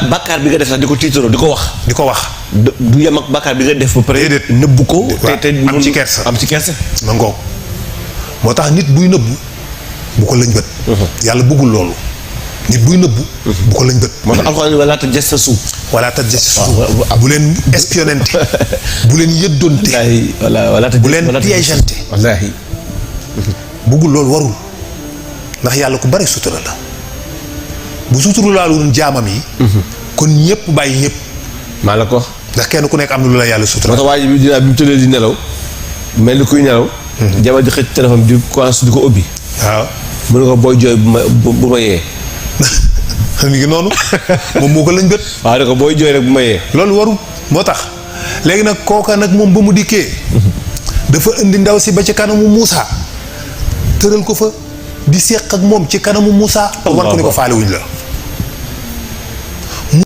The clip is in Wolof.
bàkkaar bi nga def sax di ko tiitaroo di ko wax. di ko wax. du yem ak bàkkaar bi nga def ba pare. déedéet nëbbu ko. te am ci kersa am ci kersa. ma ngoog moo tax nit buy nëbbu bu ko lëñ bët. yàlla bëggul loolu. nit buy nëbbu. bu ko lëñ bët. moo tax alxuraan wala ta jas sa suuf. wala ta jas sa suuf bu leen espionnante bu leen yëddonte. wala bu leen piégeante. wallaahi. bëggul loolu warul ndax yàlla ku bari sutura la bu suturu laalu jaamam yi. kon ñëpp bàyyi ñëpp. maa la ko. ndax kenn ku nekk am na lu la yàlla sutura. moo tax waa ji bi dinaa bi mu tëddee di nelaw mel ni kuy nelaw. jabar ji xëcc téléphone di commencé di ko ubbi. waaw. mu ne ko booy jooy bu ma yee. mi ngi noonu moom moo ko lañ bët. waaw ne ko booy jooy rek bu ma yee. loolu warul moo tax léegi nag kooka nag moom ba mu dikkee. dafa indi ndaw si ba ci kanamu Moussa. tëral ko fa di seq ak moom ci kanamu Moussa. war ko ni ko faale wuñ la.